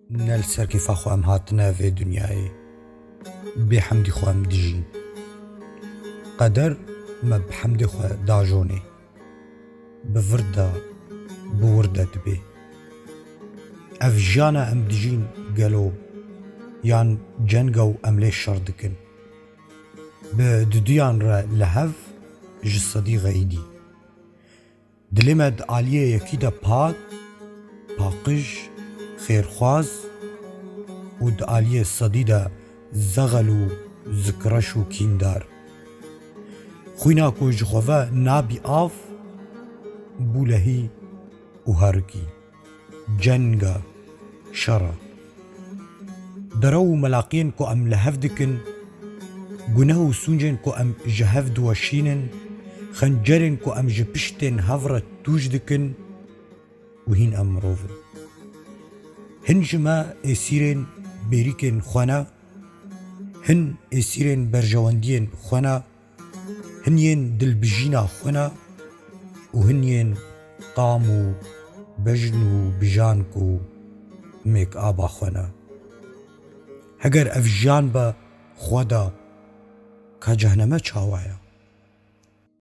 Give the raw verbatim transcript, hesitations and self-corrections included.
Ne li ser kêfa xwe em hatine vê dinyayê, bê hemdî xwe em dijîn. Qeder me bi hemdê xwe dajonê. Bi vir de, bi wir de dibe. Ev jiyana em dijîn gelo yan cenga û em lê şer dikin? Bi duduyan re li hev ji sedî xeyidî. Dilê me di aliyê yekî de pak, paqij, xêrxwaz û di aliyê sedî de zexel û zikreş û kîndar. Xwîna ku ji xwe ve nabî av, bû lehî û herikî. Cenga, şera. Derew û melaqiyên ku em li hev dikin, guneh û sûncên ku em ji hev diweşînin, xencerên ku em ji piştên hev re tûj dikin û hîn em mirov in. Hin ji me êsîrên bêrîkên xwe ne, hin êsîrên berjewendiyên xwe ne, hin yên dilbijîna xwe ne û hin yên qam û bejn û bijank û make-aba xwe ne. Heger ev jiyan be xwe da, ka cehneme çawa ye?